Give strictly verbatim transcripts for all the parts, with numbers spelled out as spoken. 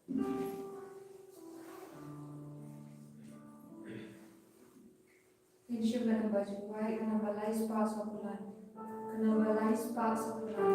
Ngin shim ka namba jingwai, ka namba lai spah sawphew lai. Ka namba lai spah sawphew lai.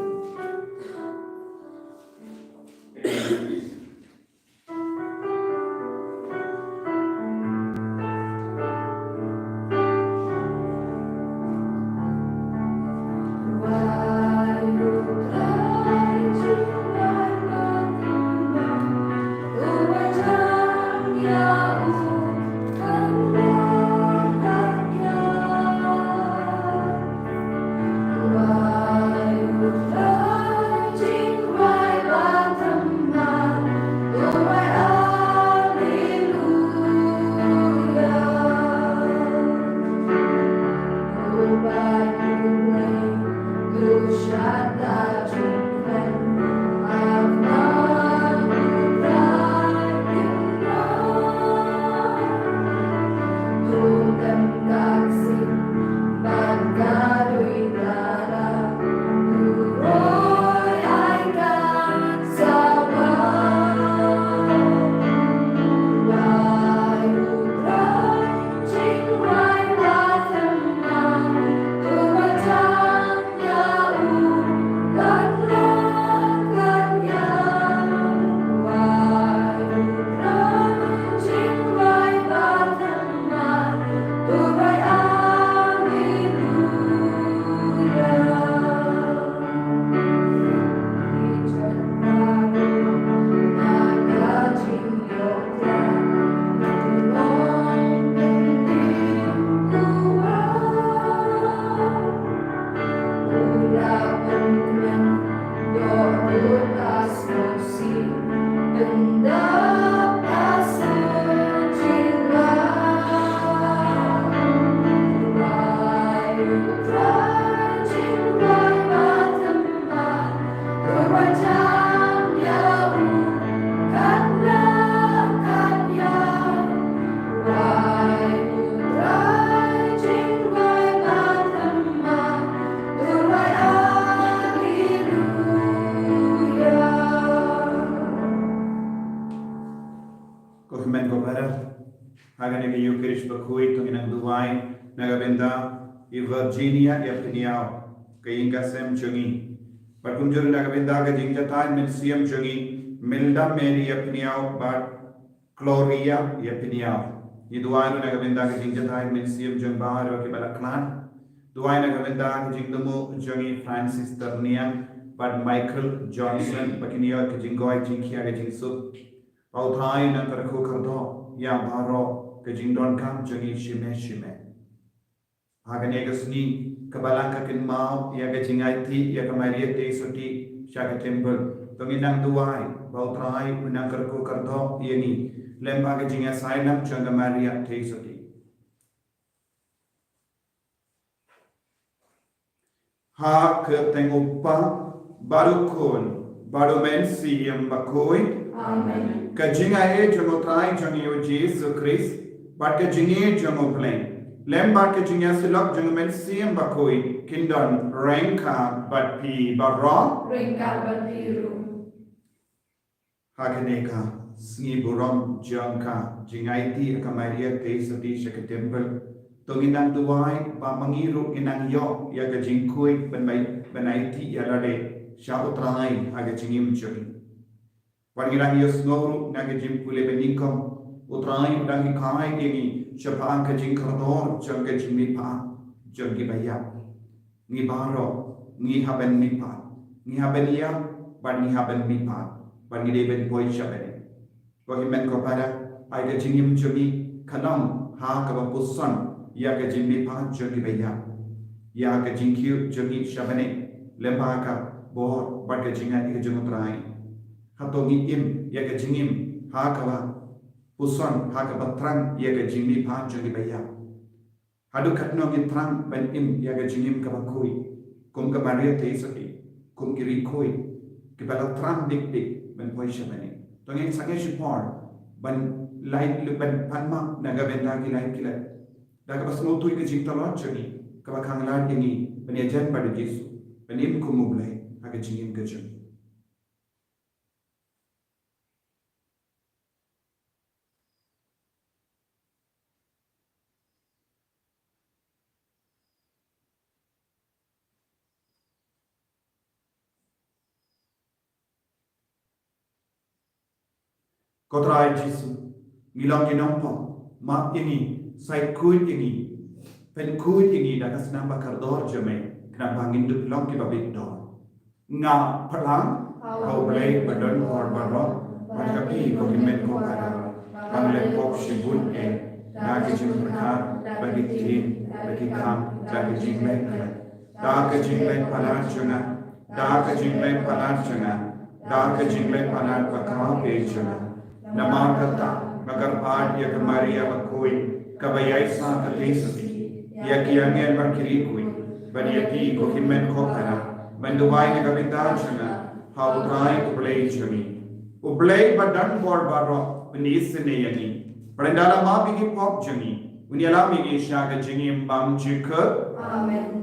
Ko hynmen ko para, ha kane ka Eucharist bakhuid to ngin nang duwai na ka bynta i Virginia Ïapynïaw, ka ïing ka sem jong ngi. Bad kumjuh na ka bynta ka jingjatai mynsiem jong i Milda Mary Ïapynïaw bad Gloria Ïapynïaw. Ngi duwai ruh na ka bynta ka jingjatai mynsiem jong baroh kiba la khlad. Duwai na ka bynta ka jingthmu jong i Francis Tyrniang bad Michael Johnson, ba kin ïoh ka jingkoit jingkhiah ka jingsuk. Ba U Trai un nang kyrkhu kyrdoh ïa baroh ka jingdonkam jong ngi shime shime. Ha kane ka sngi kaba lang ka kynmaw ïa ka jingaiti ïa ka Maria Theisotti sha ka temple, to ngin nang duwai ba U Trai un nang kyrkhu kyrdoh ïa ngi lem bad ka jingïasainlam jong ka Maria Theisotti. Ha ka kyrteng U Kpa bad U Khun bad U Mynsiem Bakhuid. Amen. Ka jingaiei jong U Trai jong ngi U Jisu Khrist bad ka jingïeit jong U Blei lem bad ka jingïasyllok jong U Mynsiem Bakhuid kin don ryngkat bad phi baroh. Ryngkat bad phi ruh. Ha kane ka sngi burom jong ka jingaiti ïa ka Maria Theisotti sha ka temple, to ngin nang duwai ba ma ngi ruh ngin nang ïoh ïa ka jingkhuid ban bai, ban aiti ïa lade sha U Trai ha ka jingim jong ngi. Bad ngin nang ïohsngew ruh na ka jingpule banyngkong, U Trai u dang hikai ïa ngi shaphang ka jingkordor jong ka jingmihpat jong kiba ïap. Ngi baroh ngi hap ban mihpat, ngi hap ban ïap bad ngi hap ban mihpat bad ngi dei ban poi sha bneng. Ko hynmen ko para, ai ka jingim jong ngi kan long ha kaba puson ïa ka jingmihpat jong kiba ïap, ïa ka jingkiew jong ngi sha bneng lem bad ka bor bad ka jingai ka jong U Trai. Hato ngi im ïa ka jingim ha kaba puson, ha kaba thrang ïa ka jingmihpat jong kiba ïap? Haduh katno ngi thrang ban im ïa ka jingim kaba khuid kum ka Maria Theisotti, kum ki riewkhuid kiba la thrang dik dik ban poi sha bneng? To ngin sangeh shipor ban lait, ban pan map na ka bynta ki lait ki lait da kaba sngewthuh ïa ka jingtlot jong ngi kaba khanglad ïa ngi ban ïajan bad U Jisu, ban im kum U Blei ha ka jingim ka jong ngi. Ko Trai Jisu, ngi long ki nongpop, map ïa ngi, shait khuid ïa ngi, pynkhuid ïa ngi da ka snam ba kordor jong me, khnang ba ngin dup long kiba bit dor. Nga pyrshang ha U Blei ba don bor baroh, bad ha phi ko hynmen ko para, ba ngan leh pop shibun eh, da ki jingpyrkhat, bad ki ktien, bad ki kam, da ki jingleh khlem. Da ka jingleh palat jong nga, da ka jingleh palat jong nga, da ka jingleh palat ba kordor jong nga. Namar kata, nga kyrpad ïa ka Maria bakhuid, kaba ïaishah katei sati, ïa ki angel bad ki riewkhuid, bad ïa phi ko hynmen ko para, ban duwai na ka bynta jong nga ha U Trai U Blei jong ngi. U Blei ba don bor baroh un isynei ïa ngi, bad un da la map ïa ki pop jong ngi, un ïalam ïa ngi sha ka jingim bymjukut. Amen.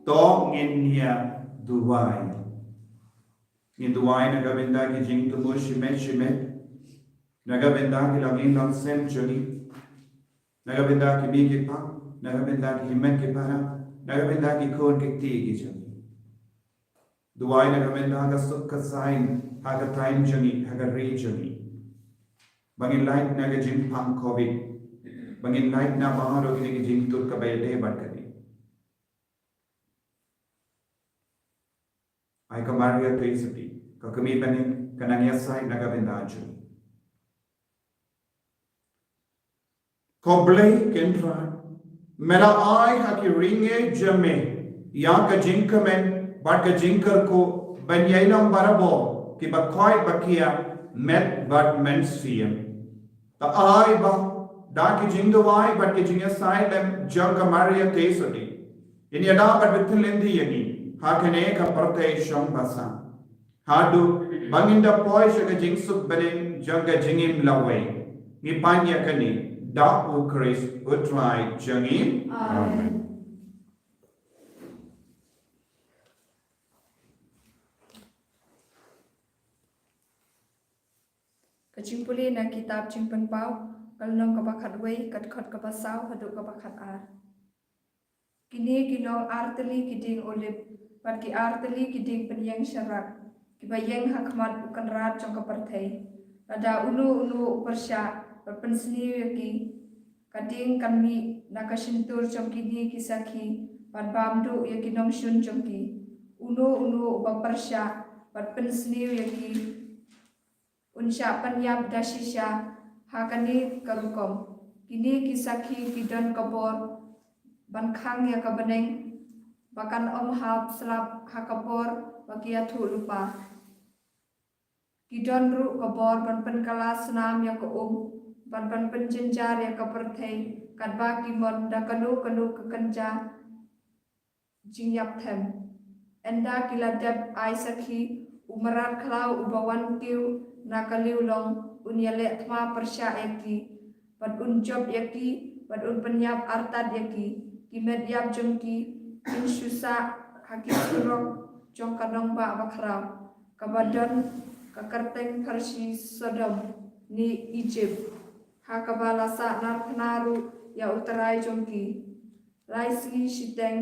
To ngin ïa duwai. Ngin duwai na ka bynta ki jingthmu shimet shimet, na ka bynta ki longïing longsem jong ngi, na ka bynta ki mei ki pa, na ka bynta ki hynmen ki para, na ka bynta ki khun ki kti ki jong ngi. Duwai na ka bynta ka suk ka saiñ ha ka thaiñ jong ngi, ha ka ri jong ngi. Ba ngin lait na ka jingpang covid, ba ngin lait na baroh kine ki jingtut kaba ïadei bad kane. Ai ka Maria Theisotti, ka kmie bneng, ka nang ïasaid na ka bynta jong ngi. Ko Blei Kynrad, me la ai ha ki riewngeit jong me ïa ka jingkmen bad ka jingkyrkhu ban ïai long barabor kiba koit ba khiah met bad mynsiem. To ai ba Da ki jingduwai bad ki jingïasaid lem jong ka Maria Theisotti, yn ïada bad pynthylliew ïa ngi ha kane ka pyrthei shong basah, haduh ba ngin da poi sha ka jingsuk bneng jong ka jingim lawei. Ngi pan ïa kane da U Khrist U Trai jong ngi. Amen. Ka jingpule na kitab Jingpynpaw, ka lynnong kaba khatwei, ka dkhot kaba saw haduh kaba khatar. Kine ki long ar tylli ki dieng olib, bad ki ar tylli ki dieng pynïeng sharak, kiba ïeng ha khmat U Kynrad jong ka pyrthei. Lada uno uno u pyrshah bad pynsniew ïa ki, ka dieng kan mih na ka shyntur jong kine ki sakhi, bad bam duh ïa ki nongshun jong ki. Uno uno uba pyrshah bad pynsniew ïa ki, un shah pynïap da shisha ha kane ka rukom. Kine ki sakhi ki don ka bor ban khang ïa ka bneng, ba kan ym hap slap ha ka por ba ki ïathuhlypa. Ki don ruh ka bor ban pynkylla snam ïa ka um, bad ban pynjynjar ïa ka pyrthei, katba ki mon da kano kano ka kynja jingïap them. Ynda ki la dep ai sakhi, u mrad khlaw uba wan kiew na ka liewlong un ïaleh thma pyrshah ïa ki, bad un jop ïa ki, bad un pynïap artat ïa ki. Ki met ïap jong ki kin shu sah ha ki surok jong ka nongbah bakhraw, kaba don ka kyrteng pharshi Sodom ne Ijipt, ha kaba la sah narphna ruh ïa U Trai jong ki. Lai sngi shiteng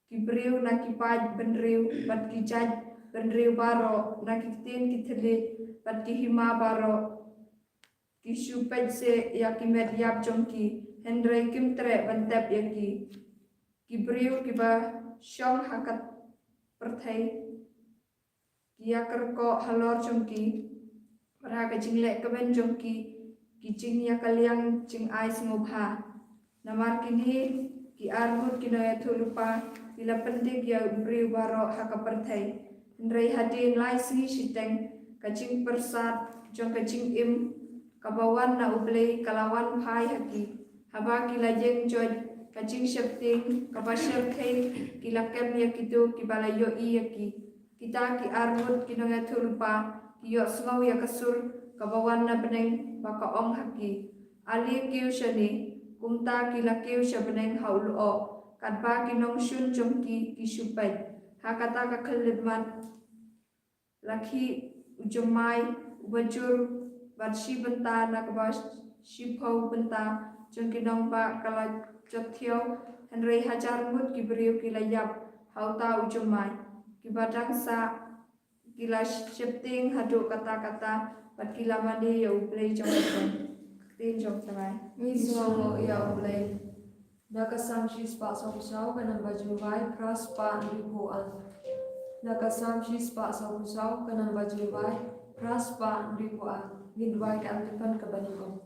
ki briew na ki paid bynriew bad ki jait bynriew baroh, na ki ktien ki thylliej bad ki hima baroh, ki shu peit seh ïa ki met ïap jong ki, hynrei kim treh ban tep ïa ki. Ki briew kiba shong ha ka pyrthei ki ïakyrkoh halor jong ki, bad ha ka jingleh kmen jong ki, ki jingïakylliang jingai sngewbha. Namar kine ki arngut ki nongïathuhlypa ki la pyndik ïa u briew baroh ha ka pyrthei. Hynrei hadien lai sngi shiteng, ka jingpyrsad jong ka jingim kaba wan na U Blei ka la wan phai ha ki. Haba ki la ïeng joit, ka jingsheptieng kaba shyrkhei ki la kem ïa kito kiba la ïohi ïa ki. Kita ki arngut ki nongïathuhlypa ki ïohsngew ïa ka sur kaba wan na bneng ba ka ong ha ki, ale kiew shane. Kumta ki la kiew sha bneng ha u lyoh, katba ki nongshun jong ki ki shu peit. Ha kata ka khyllipmat la khih u jymmai uba jur bad shi bynta na kaba shiphew bynta jong ki nongbah ka la jot thiaw, hynrei hajar ngut ki briew ki la ïap ha uta u jymmai. Kiba dang sah ki la sheptieng haduh katta katta, bad ki la mane ïa U Blei jong ka. Ka ktien jong U Trai. Ngi sngewnguh ïa U Blei. Na ka Salm shispah sawphew saw ka namba jingduwai phra spah hynriewphew ar. Na ka Salm shispah sawphew saw ka namba jingduwai phra spah hynriewphew ar. Ngin duwai ka Antiphon kaba nyngkong.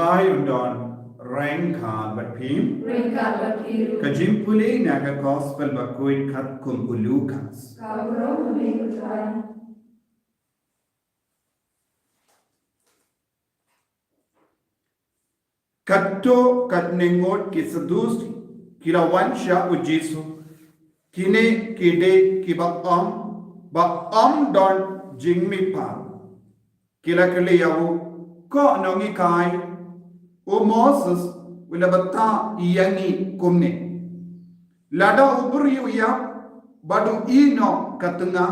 Ai undon reng ka bat phim. Reng ka bat phim. Ka jingpule na ka gospel ba kuit kat kum u Lukas. Ka bro me kutai. Katto katne ngut ki Saddusi ki la wan sha u Jisu. Kine ki dei kiba ong ba ym don jingmihpat. Ki la kylli ïa u, ko nonghikai, u Moses u la batai ïa ngi kumne. Lada u briew u ïap bad u ïehnoh ka tnga,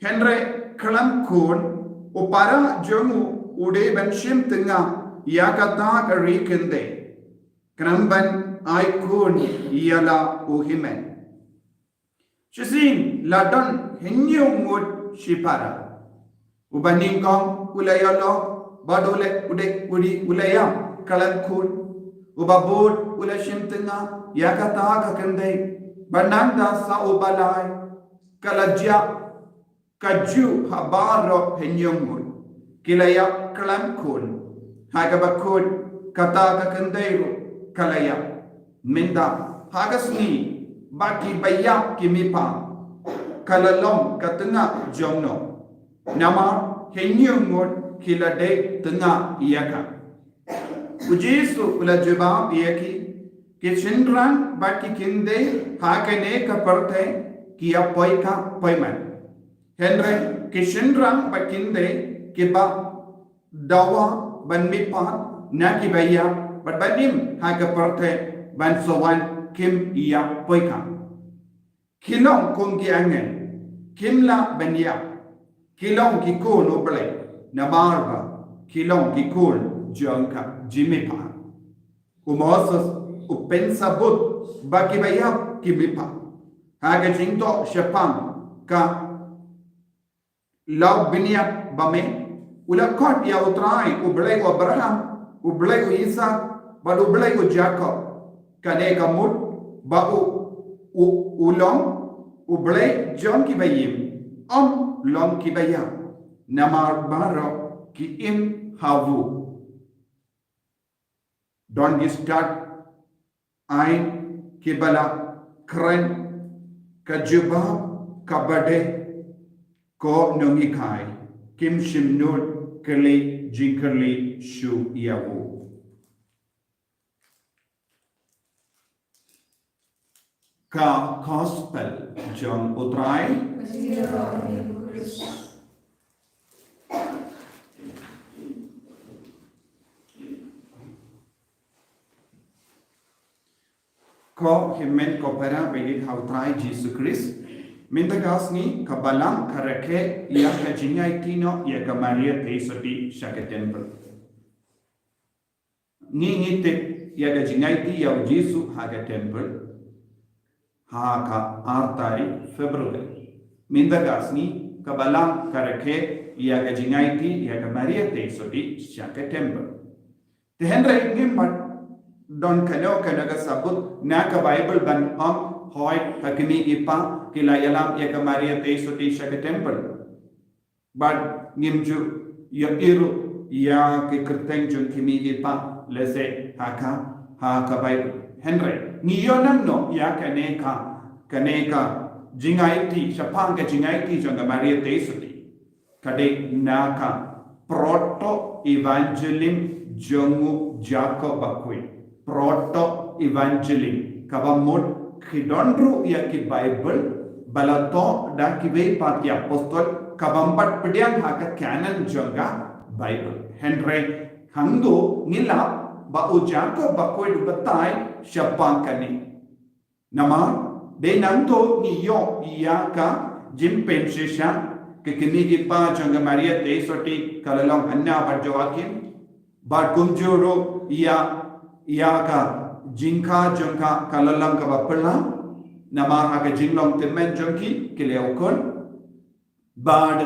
hynrei khlem khun, u para jong u u dei ban shim tnga ïa kata ka ri kynthei, khnang ban ai khun ïa la u hynmen. Shisien la don hynñiew ngut shipara. Uba nyngkong u la ïalong bad u la, u dei, u dei, u la ïap khlem khun. Uba bud u la shim tnga ïa kata ka kynthei. Bad nangta sa uba lai, ka la jia kajuh ha baroh hynñiew ngut. Ki la ïap khlem khun. Ha kaba kut kata ka kynthei ruh ka la ïap. Mynta ha ka sngi ba kiba ïap ki mihpat, ka la long ka tnga jong no? Namar hynñiew ngut ki la dei tnga ïa ka. U Jisu u la jubab ïa ki, ki shynrang bad ki kynthei ha kane ka pyrthei ki ïa poi ka poi man. Hynrei ki shynrang bad kynthei kiba dawa ban mihpat na kiba ïap bad ban im ha ka pyrthei ban sa wan kim ïa poi ka. Ki long kum ki angel, kim lah ban ïap. Ki long ki khun U Blei, namar ba ki long ki khun jong ka jingmihpat. U Moses u pynsabut ba kiba ïap ki mihpat. Ha ka jingtoh shaphang ka law bniat ba me, u la khot ïa U Trai, U Blei u Abraham, U Blei u Isak bad U Blei u Jakob. Kane ka mut ba u, u, u long U Blei jong kiba im, ym long kiba ïap, namar baroh ki im ha u. Don ki stad aiñ kiba la kren ka jubab kaba dei, ko nonghikai, kim shym nud kylli jingkylli shuh ïa u. Ka gospel jong U Trai. Ko hynmen ko para ba ïeit ha U Trai Jisu Khrist. Mynta ka sngi ka Balang ka rakhe ïa ka jingaiti noh ïa ka Maria Theisotti sha ka temple. Ngi ngi tip ïa ka jingaiti ïa U Jisu ha ka temple ha ka ar tarik February. Mynta ka sngi ka Balang ka rakhe ïa ka jingaiti ïa ka Maria Theisotti sha ka temple. Te hynrei ngim pat don kano kano ka sabut na ka Baibl ban ong hooid ha kine ki pa ki la ïalam ïa ka Maria Theisotti sha ka temple. Bad ngim ju ïohi ruh ïa ki kyrteng jong kine ki pa lehse ha ka, ha ka Baibl. Hynrei ngi ïoh nang noh ïa kane ka, kane ka jingaiti, shaphang ka jingaiti jong ka Maria Theisotti. Ka dei na ka Proto Evangelium jong u Jakob Bakhuid. Proto Evangelium, kaba mut ki don ruh ïa ki Baibl ba la thoh da kiwei pat ki apostol, kaba ym pat pdiang ha ka canon jong ka Baibl. Hynrei hangto ngi lap ba u Jakob Bakhuid u batai shaphang kane. Namar dei nangto ngi ïoh ïa ka jingpynshisha, ka kmie ki kpa jong ka Maria Theisotti ka la long Anna bad Joachim, bad kumjuh ruh ïa, ïa ka jingkha jong ka ka la long kaba phylla, namar ha ka jinglong tymmen jong ki ki la ïoh khun. Bad,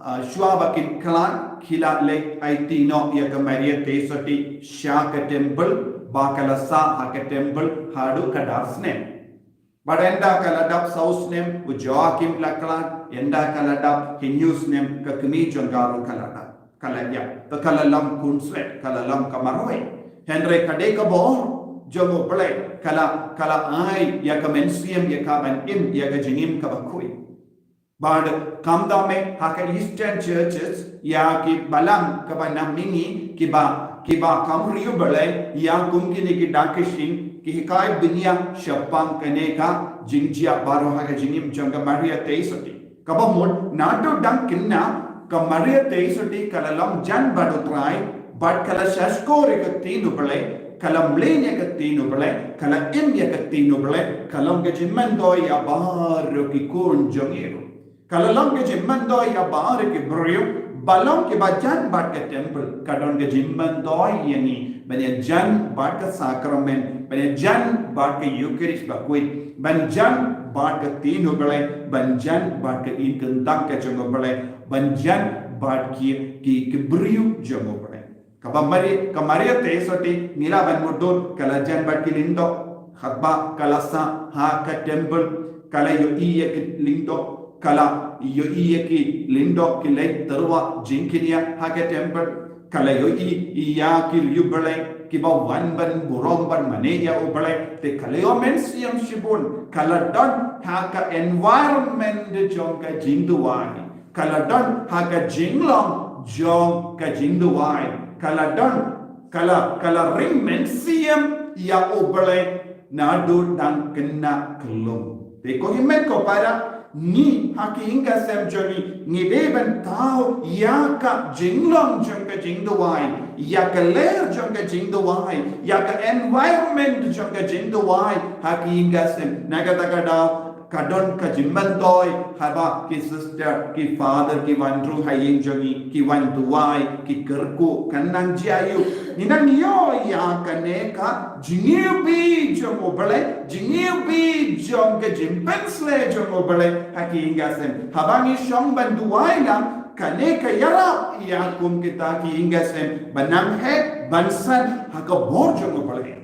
ah, shuwa ba kin khlad ki la leit aiti noh ïa ka Maria Theisotti sha ka temple, ba ka la sah ha ka temple haduh ka dar snem. Bad ynda ka la dap saw snem u Joachim la khlad, ynda ka la dap hynñiew snem ka kmie jong ka ruh ka la dap. ka la ïap, ka la long khunswet, ka la long ka marwei. Hynrei ka dei ka bor jong U Blei ka la, ka la ai ïa ka mynsiem ïa ka ban im ïa ka jingim kaba khuid. Bad kumta me ha ka Eastern Churches ïa ki balang kaba nang mihngi kiba, kiba kam riewblei ïa kum kine ki dang ki shin ki hikai bniah shaphang kane ka jingjia baroh ha ka jingim jong ka Maria Theisotti. Kaba mut naduh dang khynnah ka Maria Theisotti ka la long jan bad U Trai, bad ka la sngap ïa ka ktien U Blei, ka la mlien ïa ka ktien U Blei, ka la im ïa ka ktien U Blei, ka long ka jingmyntoi ïa baroh ki khun jong ngi ruh. Ka la long ka jingmyntoi ïa baroh ki briew ba long kiba jan bad ka temple, ka don ka jingmyntoi ïa ngi ban ïa jan bad ka sakramen, ban ïa jan bad ka Eucharist bakhuid, ban jan bad ka ktien U Blei, ban jan bad ka jingkyntang ka jong U Blei, ban jan bad ki, ki, ki briew jong U Blei. Kaba Mari-, ka Maria Theisotti ngi lah ban mutdur ka la jan bad ki lyngdoh, haba ka la sah ha ka temple, ka la ïohi ïa ki lyngdoh, ka la ïohi ïa ki lyngdoh ki leit tyrwa jingkñia ha ka temple, ka la ïohi ïa ki riewblei kiba wan ban burom ban mane ïa U Blei, te ka la ïoh mynsiem shibun, ka la don ha ka environment jong ka jingduwai, ka la don ha ka jinglong jong ka jingduwai, ka la don, ka la, ka la ring mynsiem ïa U Blei naduh dang khynnah khlem. Te ko hynmen ko para, ngi ha ki ïing ki sem jong ngi, ngi dei ban thaw ïa ka jinglong jong ka jingduwai, ïa ka lyer jong ka jingduwai, ïa ka environment jong ka jingduwai ha ki ïing ki sem. Na kata ka daw ka don ka jingmyntoi haba ki sister, ki father ki wan ruh ha ïing jong ngi, ki wan duwai, ki kyrkhu, kan nang jia aïu? Ngi nang ïoh ïa kane ka jingïohi jong U Blei, jingïohi jong ka jingpynshlur jong U Blei ha ki ïing ki sem. Haba ngi shong ban duwai lang, kane ka ïarap ïa kum kita ki ïing ki sem ban nang heh ban san ha ka bor jong U Blei.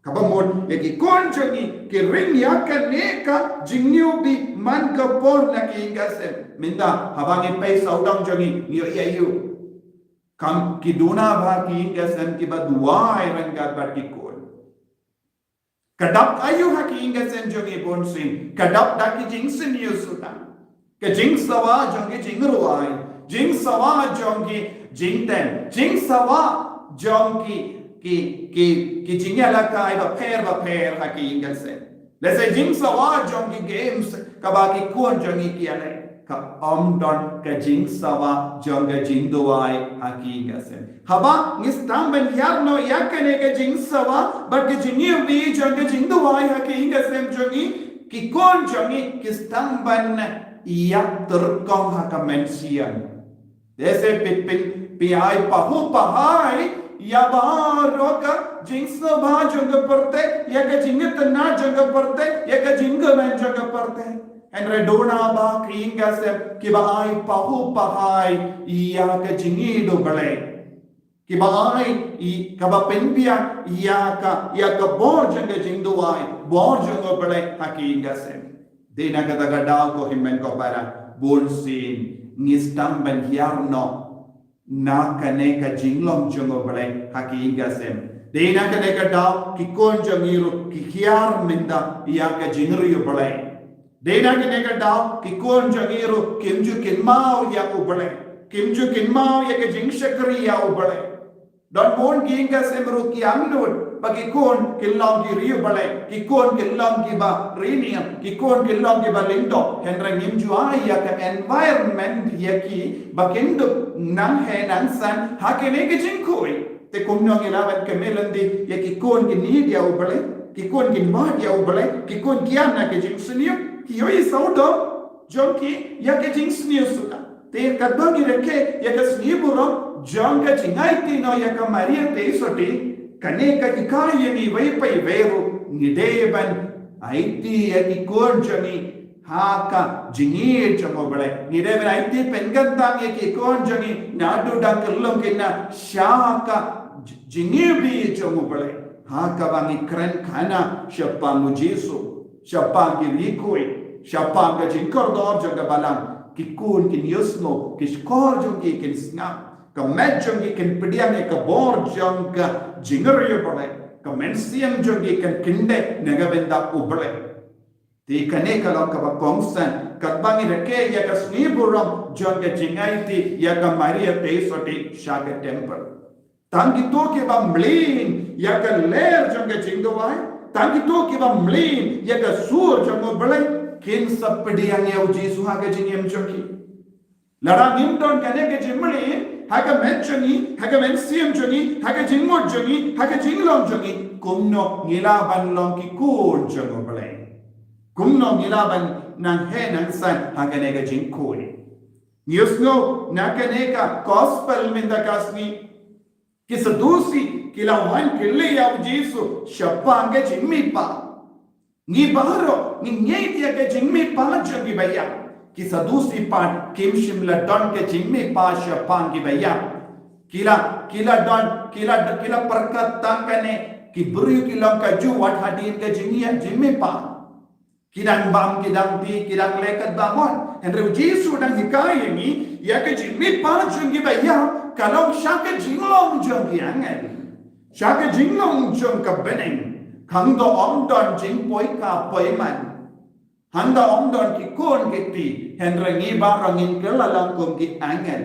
Kaba mut ïa ki khun jong ngi ki ring ïa kane ka jingïohi man ka por na ki ïing ki sem. Mynta haba ngi peit sawdong jong ngi, ngi ïohi aïu? Kam ki duna bha ki ïing ki sem kiba duwai ryngkat bad ki khun. Ka dap aïu ha ki ïing ki sem jong ngi bunsien? Ka dap da ki jingsniew suda. Ka jingsawa jong ki jingrwai, jingsawa jong ki jingtem, jingsawa jong ki, ki, ki, ki jingïalehkai bapher bapher ha ki ïing ki sem. Lehse jingsawa jong ki games kaba ki khun jong ngi ki ïaleh. Ka ym don ka jingsawa jong ka jingduwai ha ki ïing ki sem. Haba ngi sdang ban hiar noh ïa kane ka jingsawa bad ka jingïohi jong ka jingduwai ha ki ïing ki sem jong ngi, ki khun jong ngi ki sdang ban ïa tyrkhong ha ka mynsiem. Te se phi, phi, phi ai pahuh pahai ïa baroh ka jingsngewbha jong ka pyrthei, ïa ka jingitynnad jong ka pyrthei, ïa ka jingkmen jong ka pyrthei. Hynrei duna bha ki ïing ki sem kiba ai pahuh pahai ïa ka jingïeit U Blei. Kiba ai, i, kaba pynbiang ïa ka, ïa ka bor jong ka jingduwai, bor jong U Blei ha ki ïing ki sem. Dei na kata ka daw ko hynmen ko para, bunsien ngi sdang ban hiar noh na kane ka jinglong jong U Blei ha ki ïing ki sem. Dei na kane ka daw ki khun jong ngi ruh ki hiar mynta ïa ka jingriewblei. Dei na kane ka daw ki khun jong ngi ruh kim ju kynmaw ïa U Blei, kim ju kynmaw ïa ka jingshakri ïa U Blei. Don bun ki ïing ki sem ruh ki angnud ba ki khun kin long ki riewblei, ki khun kin long kiba riewniam, ki khun kin long kiba lyngdoh. Hynrei ngim ju ai ïa ka environment ïa ki ba kin dup nang heh nang san ha kine ki jingkhuid. Te kumno ngi lah ban kynmaw lynti ïa ki khun kin ïeit ïa U Blei, ki khun kin wad ïa U Blei, ki khun ki ïam na ka jingsniew, ki ïohi sawdong jong ki ïa ka jingsniew suda. Te katba ngi rakhe ïa ka sniew-burom jong ka jingaiti noh ïa ka Maria Theisotti, kane ka hikai ïa ngi iwei pa iwei ruh, ngi dei ban aiti ïa ki khun jong ngi ha ka jingïeit jong U Blei. Ngi dei ban aiti pynkyntang ïa ki khun jong ngi naduh dang kyllum khynnah sha ka j-, jingïeit jong U Blei. Ha kaba ngi kren khana shaphang U Jisu, shaphang ki riewkhuid, shaphang ka jingkordor jong ka balang, ki khun kin ïohsngew, ki shkor jong ki kin sngap. Ka met jong ki kan pdiang ïa ka bor jong ka jingriewblei. Ka mynsiem jong ki kan kyndit na ka bynta U Blei. Te kane ka long kaba kongsan, katba ngi rakhe ïa ka sngi burom jong ka jingaiti ïa ka Maria te soti sha ka temple. Tang kito kiba mlien ïa ka lyer jong ka jingduwai, tang kito kiba mlien ïa ka sur jong U Blei, kin sa pdiang ïa U Jisu ha ka jingim jong ki. Lada ngim don kane ka jingmlien ha ka met jong ngi, ha ka mynsiem jong ngi, ha ka jingmut jong ngi, ha ka jinglong jong ngi, kumno ngi lah ban long ki khun jong U Blei? Kumno ngi lah ban nang heh nang san ha kane ka jingkhun? Ngi ïohsngew na kane ka gospel mynta ka sngi, ki Sadusi ki la wan kylli ïa U Jisu shaphang ka jingmihpat. Ngi baroh ngi ngeit ïa ka jingmihpat jong kiba ïap. Ki Sadusi pat kim shym la don ka jingmihpat shaphang kiba ïap. Ki la, ki la don, ki la, ki la pyrkhat tang kane, ki briew ki long kajuh wat hadien ka jingïap, jingmihpat. Ki dang bam, ki dang die, ki dang leh katba mon. Hynrei U Jisu u dang hikai ïa ngi, ïa ka jingmihpat jong kiba ïap ka long sha ka jinglong jong ki angel, sha ka jinglong jong ka bneng. Hangta ym don jingpoi kha poi man, hangta ym don ki khun ki kti, hynrei ngi baroh ngin kylla long kum ki angel.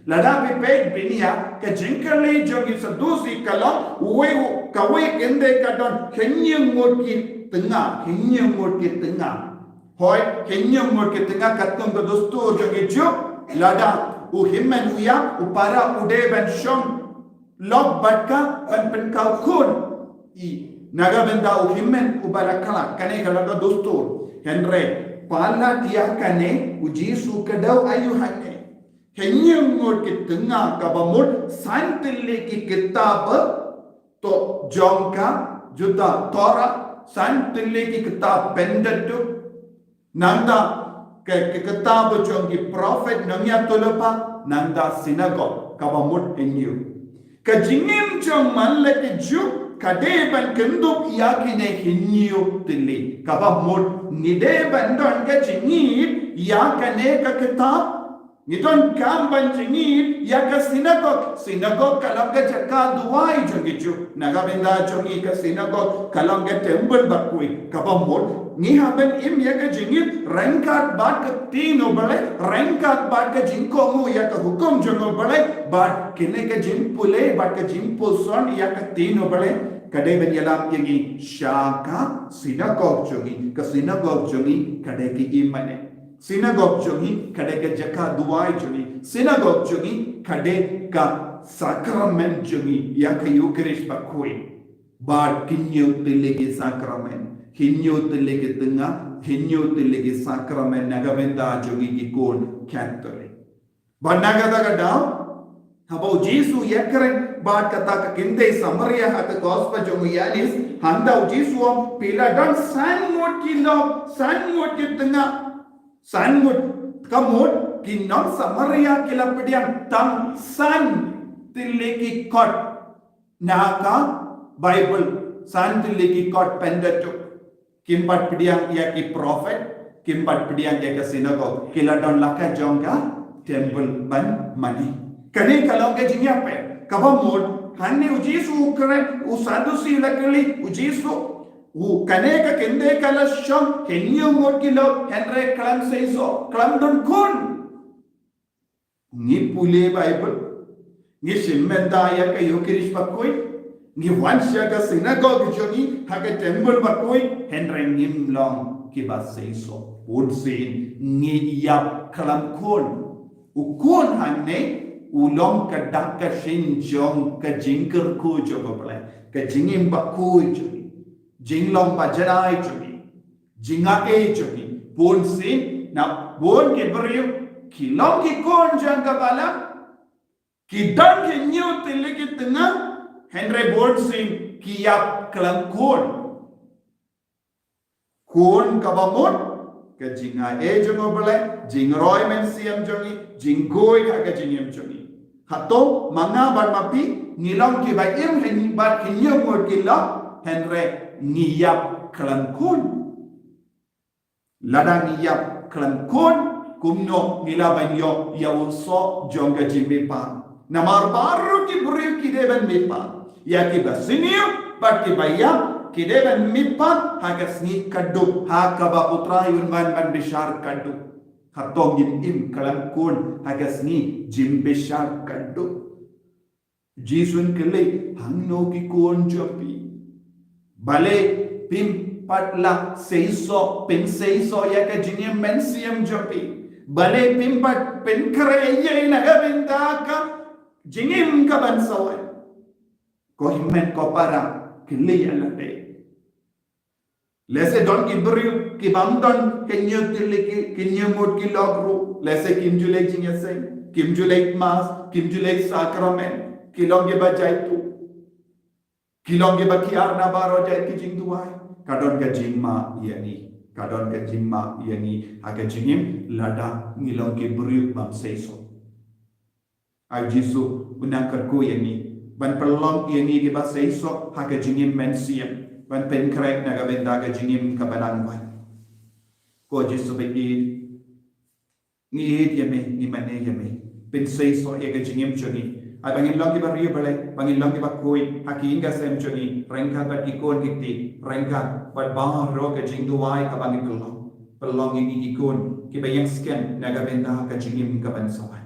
Lada phi peit bniah, ka jingkylli jong ki Sadusi ka long, uwei u, kawei kynthei ka don hynñiew ngut ki tnga, hynñiew ngut ki tnga. Hooid, hynñiew ngut ki tnga katkum ka dustur jong ki Jiw, lada u hynmen u ïap, u para u dei ban shong lok bad ka ban pynkaw khun. I, na ka bynta u hynmen uba la khlad, kane ka long ka dustur. Hynrei palat ïa kane U Jisu u kdew aïu hangne? Hynñiew ngut ki tnga, kaba mut san tylli ki kitab to jong ka juda Torah, san tylli ki kitab Pentateuch, nangta ka, ka kitab jong ki prophet nongïathuhlypa, nangta synagog, kaba mut hynñiew. Ka jingim jong man la ki Jiw ka dei ban kyndup ïa kine hynñiew tylli, kaba mut ngi dei ban don ka jingïeit ïa kane ka kitab. Ngi donkam ban jingïeit ïa ka synagog. Synagog ka long ka jaka duwai jong ki Jiw. Na ka bynta jong ngi ka synagog ka long ka temple bakhuid. Kaba mut ngi hap ban im ïa ka jingïeit ryngkat bad ka ktien U Blei, ryngkat bad ka jingkohnguh ïa ka hukum jong U Blei, bad kine ka jingpule bad ka jingpuson ïa ka ktien U Blei ka dei ban ïalam ïa ngi sha ka synagog jong ngi. Ka synagog jong ngi ka dei ki im mane. Synagog jong ngi ka dei ka jaka duwai jong ngi. Synagog jong ngi ka dei ka sakramen jong ngi, ïa ka Eucharist bakhuid. Bad hynñiew tylli ki sakramen, hynñiew tylli ki tnga, hynñiew tylli ki sakramen na ka bynta jong ngi ki khun Katholik. Bad na kata ka daw, haba U Jisu u ïakren bad kata ka kynthei Samaria ha ka gospel jong u Ïoannis, hangta U Jisu u ong, phi la don san ngut ki lok, san ngut ki tnga, san ngut, ka mut ki nong Samaria ki la pdiang tang san tylli ki kot na ka Baibl, san tylli ki kot Pentateuch. Kim pat pdiang ïa ki prophet, kim pat pdiang ïa ka synagog, ki la don la ka jong ka temple ban mane. Kane ka long ka jingïapher. Kaba mut hangne U Jisu u kren, u Sadusi u la kylli U Jisu, u, kane ka kynthei ka la shong hynñiew ngut ki lok, hynrei khlem seisoh, khlem don khun. Ngi pule Baibl, ngi shim bynta ïa ka Eucharist bakhuid, ngi wan sha ka synagog jong ngi, ha ka temple bakhuid, hynrei ngim long kiba seisoh. Bunsien ngi ïap khlem khun. U khun hangne u long ka dak ka shin jong ka jingkyrkhu jong U Blei, ka jingim bakhuid jong ngi, jinglong bajanai jong ngi, jingai jong ngi. Bunsien na bun ki briew ki long ki khun jong ka balang, ki don ki hynñiew tylli ki tnga, hynrei bunsien ki ïap khlem khun. Khun kaba mut, ka jingai jong U Blei, jingroi mynsiem jong ngi, jingkhuid ha ka jingim jong ngi. Hato ma nga bad ma phi ngi long kiba im hynñiew bad hynñiew ngut ki lok, hynrei ngi ïap khlem khun? Lada ngi ïap khlem khun, kumno ngi lah ban ïoh ïa u soh jong ka jingmihpat? Namar baroh ki briew ki dei ban mihpat. Ïa kiba sniew bad kiba ïap ki dei ban mihpat ha ka sngi khatduh, ha kaba U Trai un wan ban bishar khatduh. Hato ngin im kylla khun ha ka sngi jingïabishar khatduh? Jisu un kylli, hangno ki khun jong phi? Balei phim pat la seisoh, pynseisoh ïa ka jingim mynsiem jong phi? Balei phim pat pynkhreh ei ei na ka bynta ka jingim kaban sa wan? Ko hynmen ko para, kylli ïa lade. Lehse don ki briew ki bym don khynnah tylli, ki khynnah mut ki lok ruh. Lehse kim ju leh jingïaseng, kim ju leh mass, kim ju leh sakramen, ki long kiba jaituh, ki long kiba kiar na baroh jait ki jingduwai. Ka don ka jingma ïa ngi, ka don ka jingma ïa ngi ha ka jingim lada ngi long ki briew bym seisoh. Ai Jisu u nang kyrkhu ïa ngi ban pynlong ïa ngi kiba seisoh ha ka jingim mynsiem, ban pynkhreh na ka bynta ka jingim kaba nang wan. Ko Jisu ba ïeit, ngi ïeit ïa me, ngi mane ïa me. Pynseisoh ïa ka jingim jong ngi. Ai ba ngin long kiba riewblei, ba ngin long kiba khuid ha ki ïing ki sem jong ngi, ryngkat bad ki khun ki kti, ryngkat bad baroh ka jingduwai kaba ngi pynlong. Pynlong ïa ngi ki khun kiba ïeng skhem na ka bynta ka jingim kaban sa wan.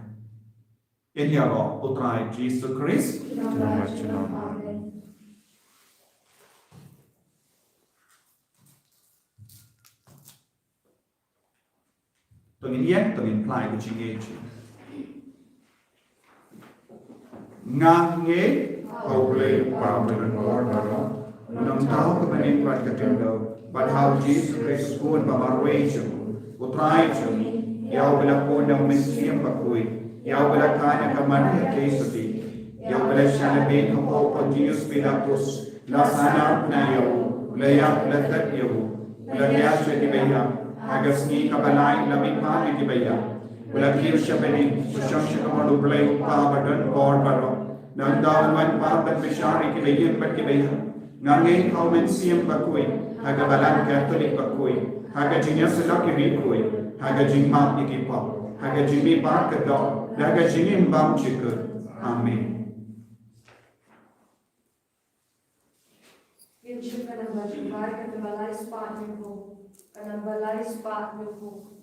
Ïa ngi ïaroh, U Trai Jisu Khrist. Amen. To ngin ïeng, to ngin phla ïa ka jingngeit. Nga ngeit ha U Blei U Kpa uba don bor baroh, Nongthaw ka Baninprat ka Khyndew, bad ha U Jisu Khrist U Khun ba marwei jong U Trai jong ngi, ïa uba la khun da U Mynsiem Bakhuid, ïa uba la kha na ka Maria Theisotti, ïa uba la shah na beiñ hapoh Pontius Pilatus, la sahnarphna ïa u, la ïap, la tet ïa u, la thiah sha kiba ïap, ha ka sngi kaba lai la mihpat na kiba ïap, u la kiew sha bneng, u shong sha ka mon U Blei U Kpa ba don bor baroh. Nangta un wan pat ban bishar ïa kiba ïeit bad kiba ïap. Nga ngeit ha U Mynsiem Bakhuid, ha ka Balang Katholik bakhuid, ha ka jingïasyllok ïa ki riewkhuid, ha ka jingmap ïa ki pop, ha ka jingmihpat ka doh, ha ka jingim bymjukut. Amen. Ngin shim ka namba jingbai, ka namba lai spah hynñiewphew. Ka namba lai spah hynñiewphew.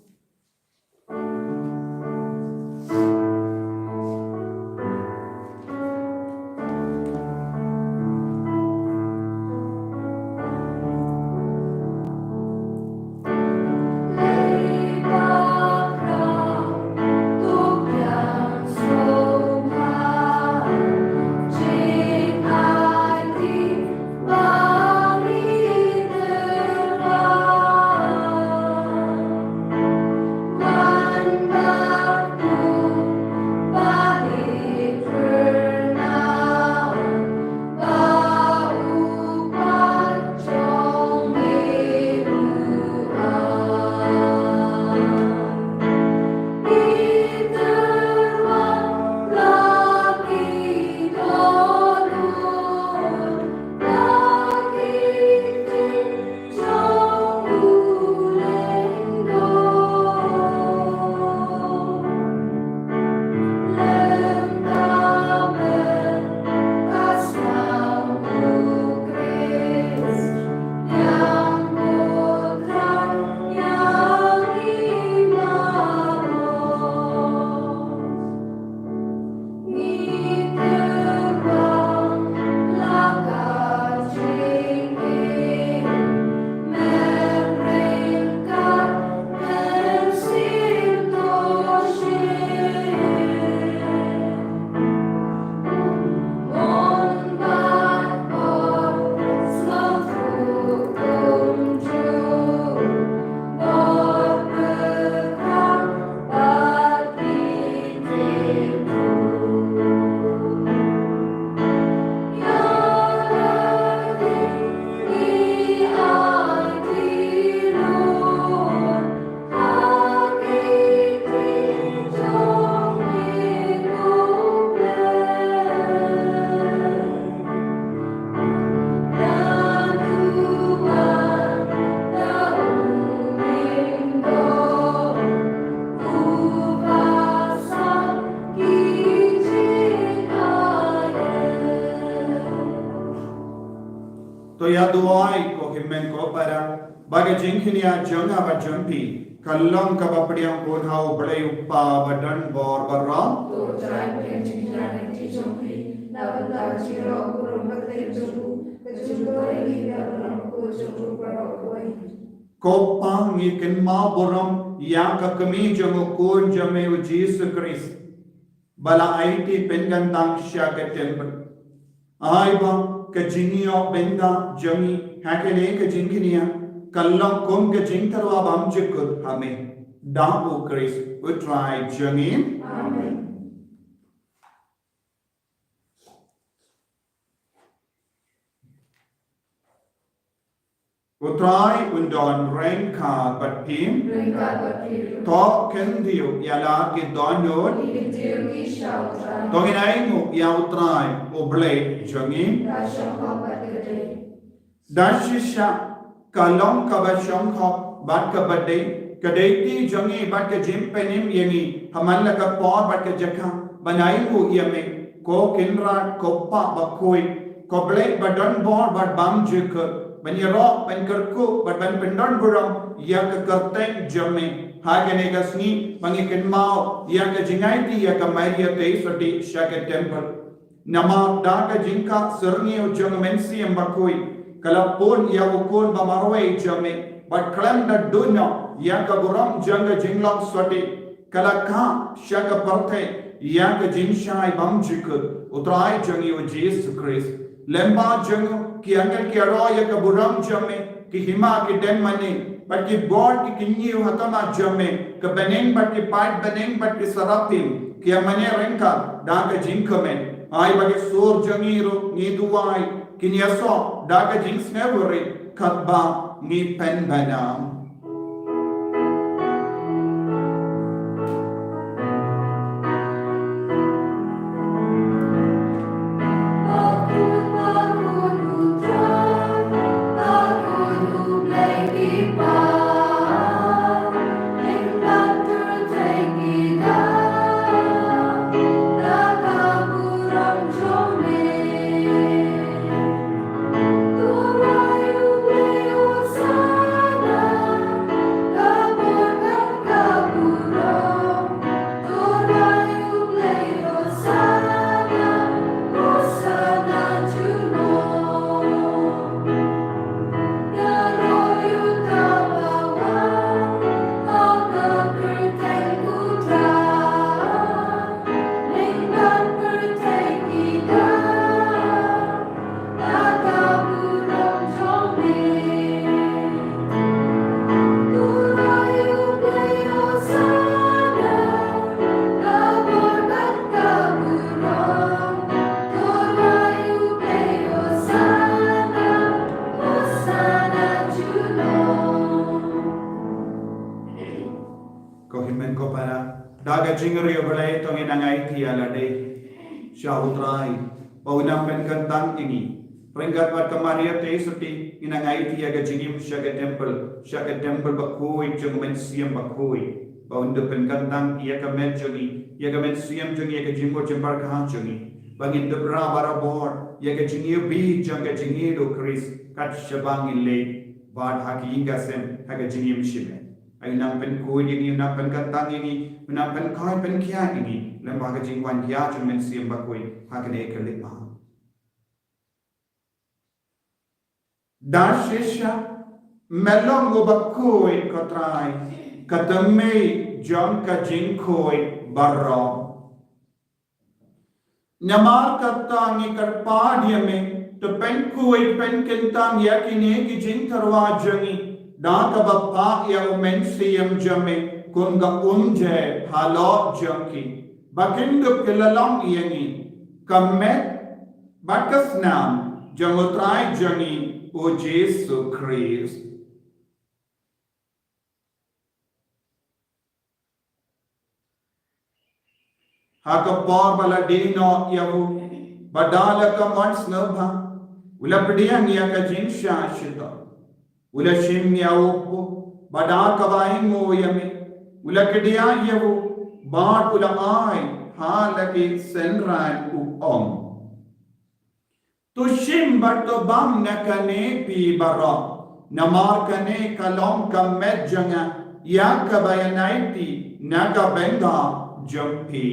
Ba ka jingkñia jong nga bad jong phi ka long kaba pdiang bun ha U Blei U Kpa ba don bor baroh. Ko Pa, ngi kynmaw burom ïa ka kmie jong u Khun jong me U Jisu Khrist, ba la aiti pynkyntang sha ka templ. Ai ba ka jingïoh bynta jong ngi ha kane ka jingkñia ka long kum ka jingtyrwa bymjukut ha me. Da U Khrist U Trai jong ngi. Amen. U Trai un don ryngkat bad phi. Ryngkat bad phi. To khyndiat ïa la ki dohnud. Ngi khyndiat ïa U Trai. To ngin ainguh ïa U Trai U Blei jong ngi. Ka shongkha bad ka dei. Da shisha ka long kaba shongkha bad kaba dei, ka dei ti jong ngi bad ka jingpynim ïa ngi ha man la ka por bad ka jaka ban ainguh ïa me, ko Kynrad, ko Kpa bakhuid, ko Blei ba don bor bad bymjukut, ban ïaroh, ban kyrkhu bad ban pyndon burom ïa ka kyrteng jong me ha kane ka sngi, ba ngi kynmaw ïa ka jingaiti ïa ka Maria Theisotti sha ka templ. Namar da ka jingkha syrngiew jong U Mynsiem Bakhuid ka la pun ïa U Khun ba marwei jong me, bad khlem da duh noh ïa ka burom jong ka jinglong sotti, ka la kha sha ka pyrthei ïa ka jingshai bymjukut U Trai jong ngi U Jisu Khrist. Lyngba jong u ki angel ki ïaroh ïa ka burom jong me, ki hima ki dem mane bad ki bor ki kynñiew ha khmat jong me, ka bneng bad ki paid bneng bad ki saraphim ki ïa mane ryngkat da ka jingkmen. Ai ba ki sur jong ngi ruh, ngi duwai, kin ïasoh da ka jingsngewrit katba ngi pynbna. Ko hynmen ko para, da ka jingïarap U Blei to ngin nang aiti ïa lade sha U Trai ba un nang pynkyntang ïa ngi. Ryngkat bad ka Maria Theisotti ngin nang aiti ïa ka jingim sha ka templ, sha ka templ bakhuid jong U Mynsiem Bakhuid, ba un da pynkyntang ïa ka met jong ngi, ïa ka mynsiem jong ngi, ïa ka jingmut jingpyrkhat jong ngi, ba ngin da bra barabor ïa ka jingïohi jong ka jingïeit U Khrist kat shaba ngin leit bad ha ka ïing ka sem ha ka jingim shimet. Ai u nang pynkhuid ïa ngi, u nang pynkyntang ïa ngi, u nang pynkhoi pynkhiah ïa ngi lyngba ka jingwan jia jong U Mynsiem Bakhuid ha kane ka leit bad. Da shisha me long u bakhuid ko Trai, ka thymmei jong ka jingkhuid baroh. Namar kata ngi kyrpad ïa me, to pynkhuid pynkyntang ïa kine ki jingtyrwa jong ngi da kaba phah ïa U Mynsiem jong me kum ka umjait halor jong ki, ba kin dup ki la long ïa ngi ka met bad ka snam jong U Trai jong ngi U Jisu Khrist. Ha ka por ba la die noh ïa u, ba da la ka mon sngewbha, u la pdiang ïa ka jingshah shitom, u la shim ïa u puh, bad da kaba ainguh ïa me, u la kdiah ïa u, bad u la ai ha la ki synran, u ong: To shim bad to bam na kane phi baroh, Namar kane ka long ka met jong nga, ïa kaba ïa naiti na ka bynta jong phi.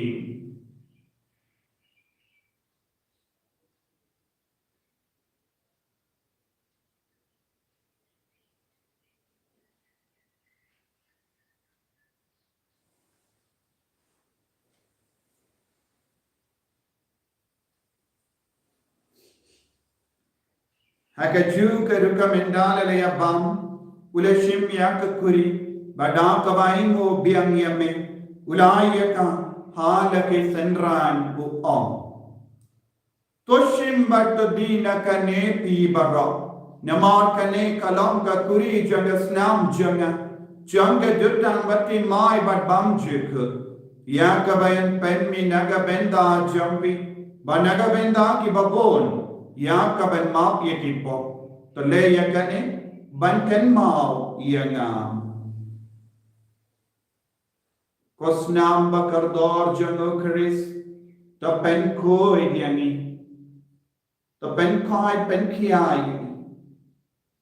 Ha kajuh ka rukom ynda la ïa bam, u la shim ïa ka kuri, bad da kaba ainguh biang ïa me, u la ai ïa ka ha la ki synran, u ong: To shim bad to die na kane phi baroh, namar kane ka long ka kuri jong ka snam jong nga, jong ka jutang bad thymmai bad bymjukut, ïa kaban pynmih na ka bynta jong phi bad na ka bynta kiba bun, ïa kaban map ïa ki pop. To leh ïa kane ban kynmaw ïa nga. Ko snam ba kordor jong u Khrist, to pynkhuid ïa ngi, to pynkhuid, pynkhia ïa ngi,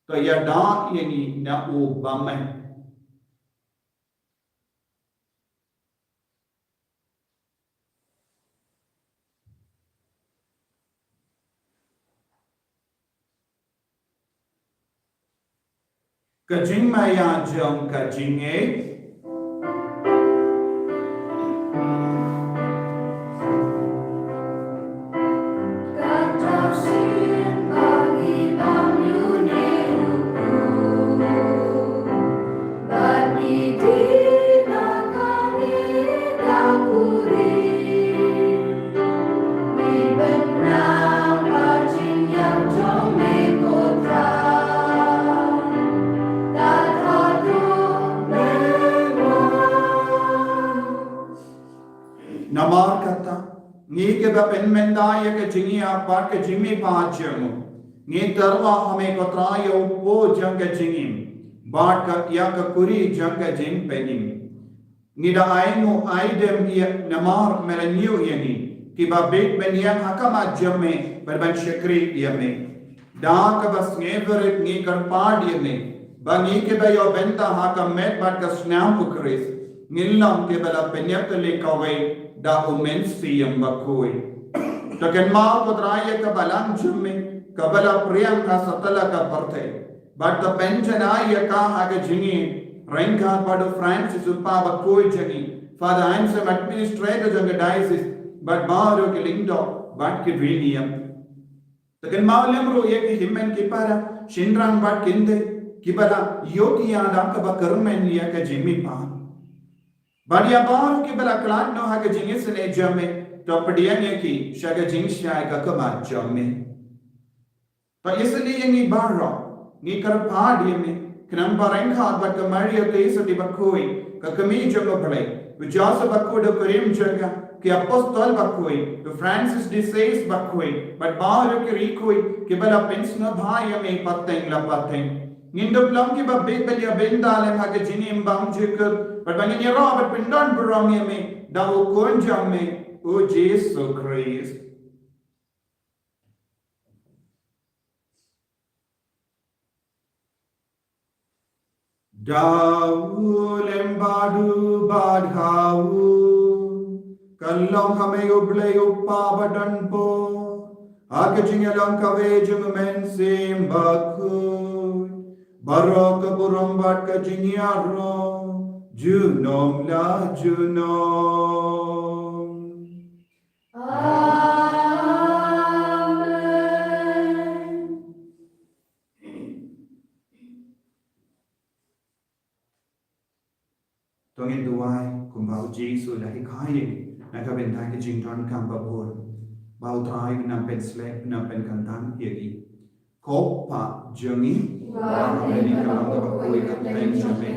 to ïada ïa ngi na u bymman. Ka jingmaïa jong ka jingngeit. Namar kata, ngi kiba pynmynta ïa ka jingïap bad ka jingmihpat jong u, ngi tyrwa ha me ko Trai ïa u pud jong ka jingim, bad ka, ïa ka kuri jong ka jingpynim. Ngi da ainguh aidem ïa namar me la ñiew ïa ngi, kiba bit ban ïeng ha khmat jong me, bad ban shakri ïa me. Da kaba sngewrit ngi kyrpad ïa me, ba ngi kiba ïoh bynta ha ka met bad ka snam u Khrist, ngin long kiba la pynïap tylli kawei da u Mynsiem Bakhuid. To kynmaw ko Trai ïa ka balang jong me, kaba la phriang ha satlak ka pyrthei, bad to pynjanai ïa ka ha ka jingim, ryngkat bad u Francis u kpa bakhuid jong ngi, Father Anselm, administrator jong ka diocese, bad baroh ki lyngdoh bad ki riewniam. To kynmaw lem ruh ïa ki hynmen ki para, shynrang bad kynthei, kiba la ïohi ïa da kaba kyrmen ïa ka jingmihpat. Bad ïa baroh kiba la khlad noh ha ka jingisynei jong me, to pdiang ïa ki sha ka jingshai ka khmat jong me. To isynei ïa ngi baroh, ngi kyrpad ïa me, khnang ba ryngkat bad ka Maria Theisotti bakhuid, ka kmie jong u Blei, u Joseph bakhuid u kurim jong ka, ki apostol bakhuid, u Francis de Sales bakhuid, bad baroh ki riewkhuid kiba la pynsngewbha ïa me pateng la pateng, ngin dup long kiba bit ban ïa bynta lem ha ka jingim bymjukut, bad ba ngin ïaroh bad pyndon burom ïa me da u Khun jong me, u Jisu Khrist. Da u lem bad u bad ha u, kan long ha me u Blei u Kpa badonbor, ha ka jingïalang kawei jong u Mynsiem Bakhuid, baroh ka burom bad ka jingïaroh, junom la junom. Amen. To ngin duwai kumba u Jisu u la hikai ïa ngi, na ka bynta ka jingdonkam babun, ba u Trai un nang pynsleh, un nang pynkyntang ïa ngi. Ko Kpa jong ngi, uba ha bneng, ka long kaba khuid ka kyrteng jong me,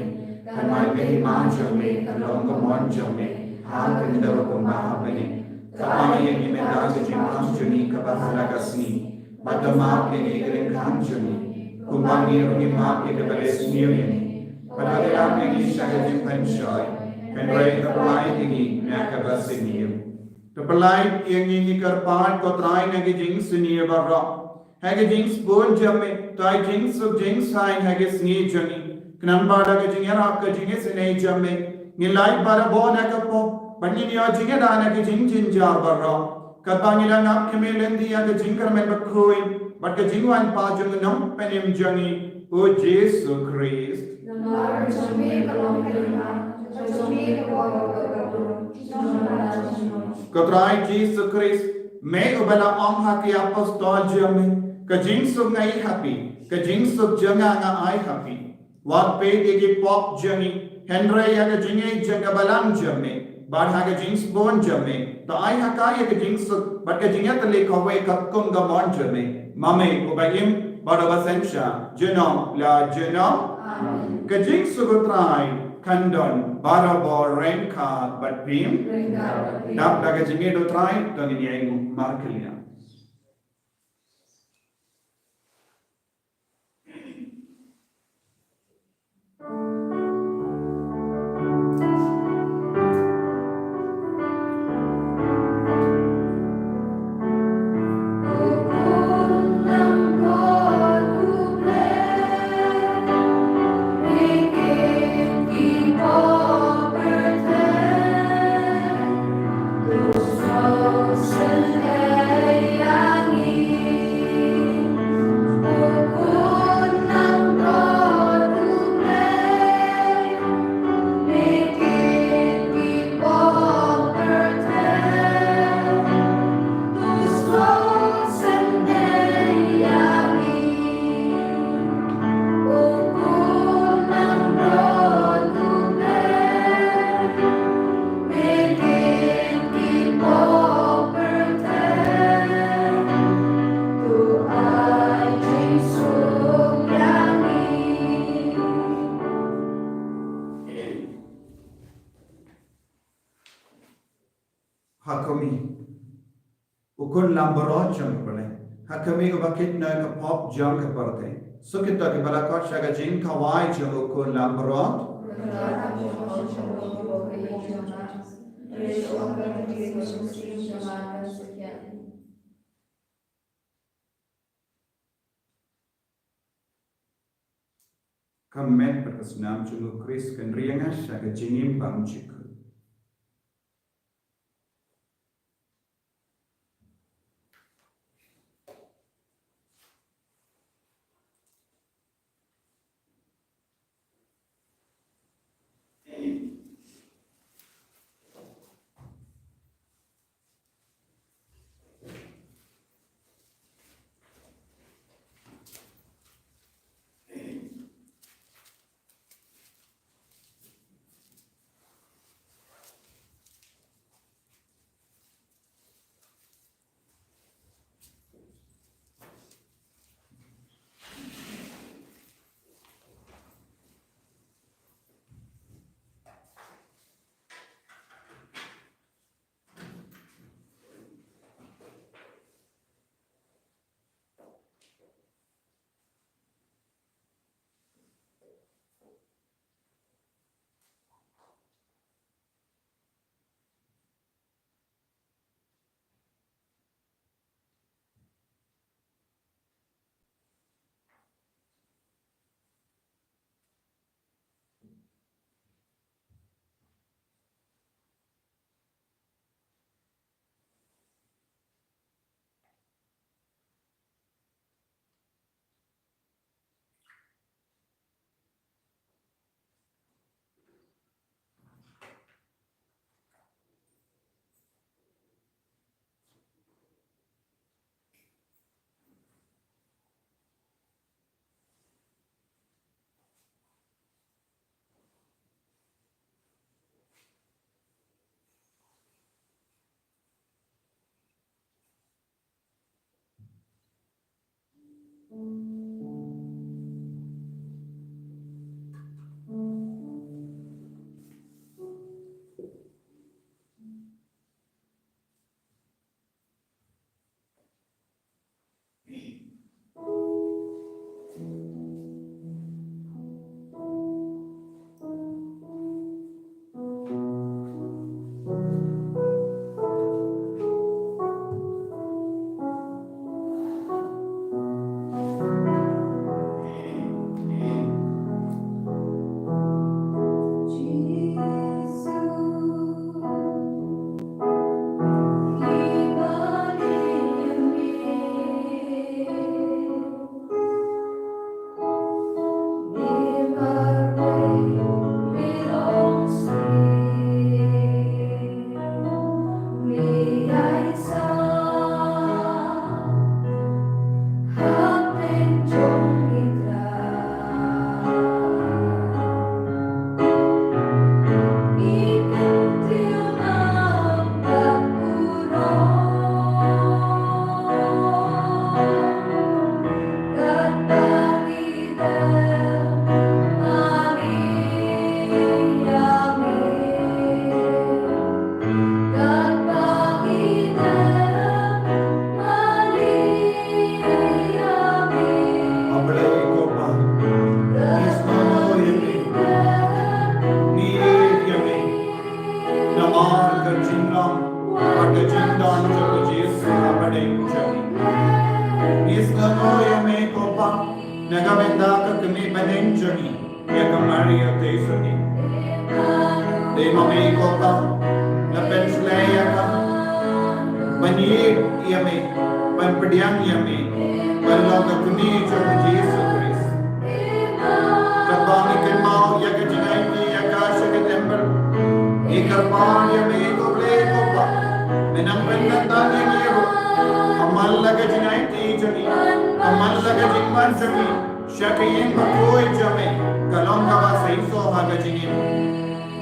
kan ai ka hima jong me, kan long ka mon jong me ha ka khyndew kumba ha bneng. To ai ïa ngi mynta ka jingpang jong ngi kaba ha la ka sngi, bad to map ïa ngi ki ryngkang jong ngi, kumba ngi ruh ngi map ïa kiba la sniew ïa ngi, bad to ïalam ïa ngi sha ka jingpynshoi, hynrei to pyllait ïa ngi na kaba sniew. To pyllait ïa ngi, ngi kyrpad ko Trai, na ki jingsniew baroh, Ha ka jingsbun jong me, to ai jingsuk jingsaiñ ha ka sngi jong ngi. Khnang ba da ka jingïarap ka jingisynei jong me, ngin lait barabor na ka pop, bad ngin ïoh jingïada na ka jingjynjar baroh. Katba ngi dang ap kmie lynti ïa ka jingkyrmen bakhuid bad ka jingwan pat jong u Nongpynim jong ngi, u Jisu Khrist. Namar jong me ka long ka hima, jong me ka bor bad ka bor, junom la junom. Ko Trai Jisu Khrist, me uba la ong ha ki apostol jong me, ka jingsuk nga ai ha phi, ka jingsuk jong nga nga ai ha phi. Wat peit ïa ki pop jong ngi, hynrei ïa ka jingïeit jong ka balang jong me, bad ha ka jingsbun jong me, to ai ha ka ïa ka jingsuk bad ka jingïatylli kawei katkum ka mon jong me. Ma me uba im bad uba synshar, junom la junom. Amen. Ka jingsuk u Trai kan don barabor ryngkat bad phi. Ryngkat bad phi. Dap da ka jingïeit u Trai, to ngin ïainguh markylliang. Ha khmih, u khun langbrot jong U Blei. Ha khmih, uba kit na ka pop jong ka pyrthei. Suk ïa kita kiba la khot sha ka jingkhawai jong u khun langbrot. Ka met bad ka snam jong u Khrist kan ri ïa nga sha ka jingim bymjukut. Na ka bynta ka kmie bneng jong ngi, ïa ka Maria Theisotti. Dei ma me ko Pa, la pynsleh ïa ka, ban ïeit ïa me, ban pdiang ïa me, ban long ka kmie jong u Jisu Khrist. Katba ngi kynmaw ïa ka jingaiti ïa ka sha ka temple, ngi kyrpad ïa me ko Blei ko Pa, me nang pynkyntang ïa ngi ruh. Kammal la ka jingaiti jong ngi, kammal la ka jingwan jong ngi sha ka ïing bakhuid jong me, ka long kaba seisoh ha ka jingim.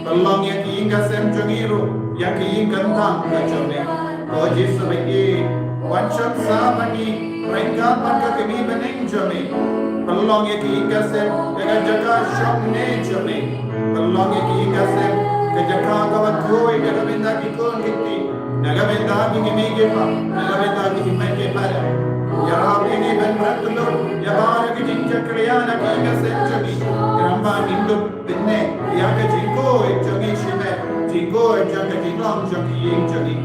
Pynlong ïa ka ïing ka sem jong ngi ruh ïa ka ïing kyntang ka jong me. Ko Jisu baieit, wan shong sah bad ngi ryngkat bad ka kmie bneng jong me. Pynlong ïa ka ïing ka sem ïa ka jaka shongne jong me. Pynlong ïa ka ïing ka sem ka jaka kaba khuid na ka bynta ki khun ki kti, na ka bynta ki kmie ki kpa, na ka bynta ki kmie ki kpa. Ïarap ïa ngi ban rat kyllut ïa baroh ki jingjakhlia na ka ïing ka sem jong ngi. Kyrpad ba ngin dup bynne ïa ka jingkhuid jong ngi shimet, jingkhuid jong ka jinglong jong ka ïing jong ngi.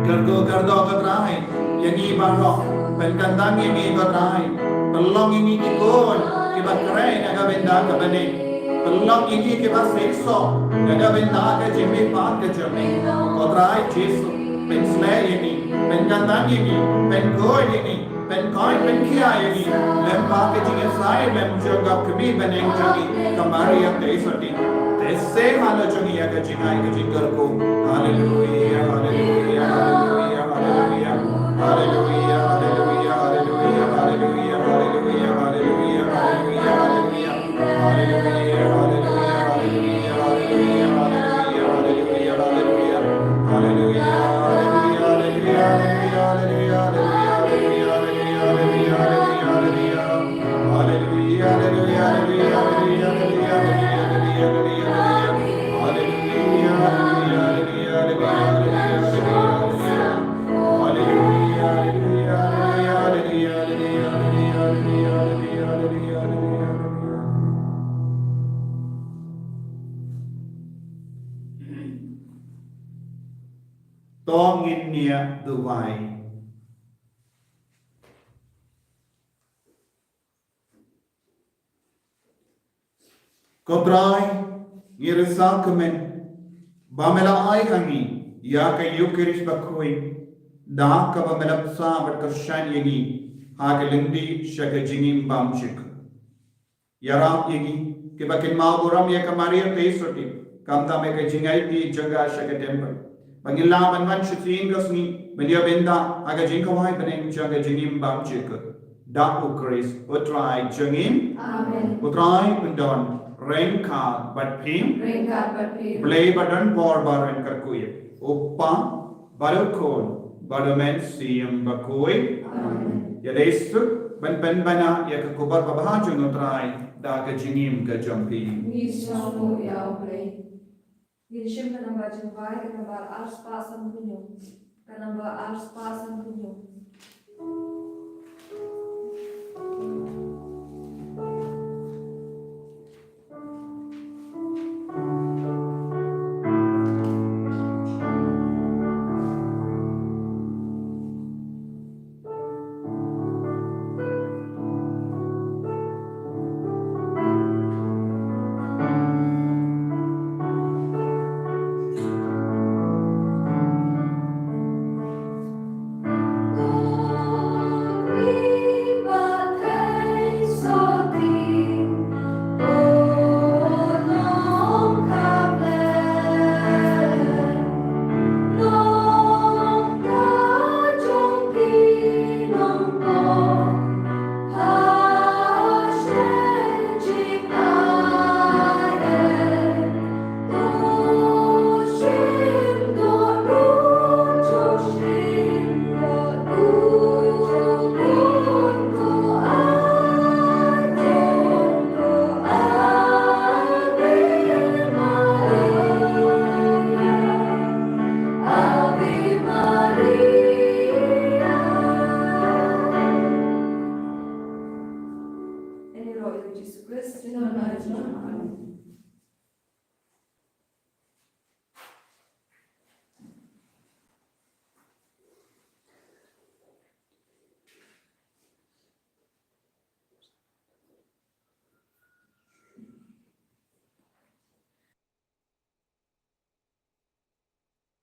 Kyrkhu kyrdoh ko Trai ïa ngi baroh, pynkyntang ïa ngi ko Trai. Pynlong ïa ngi ki khun kiba khreh na ka bynta ka bneng. Pynlong ïa ngi kiba seisoh na ka bynta ka jingmihpat ka jong me. Ko Trai Jisu, pynsleh ïa ngi, pynkyntang ïa ngi, pynkhuid ïa ngi, pynkoit pynkhia ïa ngi lem bad ka jingïasai lem jong ka kmie bneng jong ngi ka Maria Theisotti. Te seh halor jong ngi ïa ka jingai ka jingkyrkhu. Haleluia, haleluia, haleluia, haleluia. Haleluia, haleluia, haleluia, haleluia, haleluia, haleluia, haleluia, haleluia. Haleluia, haleluia, haleluia, haleluia, haleluia. Haleluia, haleluia, haleluia, haleluia, haleluia. To ngin ïa duwai. Ko Trai, ngi risa kumne ba me la ai ha ngi ïa ka Eukharist bakhuid da kaba me la bsa bad kyrshan ïa ngi ha ka lynti sha ka jingim bymjukut. Ïarap ïa ngi kiba kynmaw burom ïa ka Maria Theisotti, khamtam ïa ka jingaiti jong ka sha ka temple, ba ngin lah ban wan shisien ka sngi ban ïa bynta ha ka jingkhawai bneng jong ka jingim bymjukut. Da U Khrist U Trai jong ngi. Amen. U Trai un don ryngkat bad phi. Ryngkat bad phi. Blei ba don bor baroh un kyrkhu ïa phi. U Kpa, bad U Khun, bad U Mynsiem Bakhuid. Amen. Ïa leit suk ban pynbna ïa ka khubor babha jong U Trai da ka jingim ka jong phi. Ngi sngewbha ïa U Blei. Ngin shim ka namba jingduwai, ka namba arspah sanphew hynñiew. Ka namba arspah sanphew hynñiew.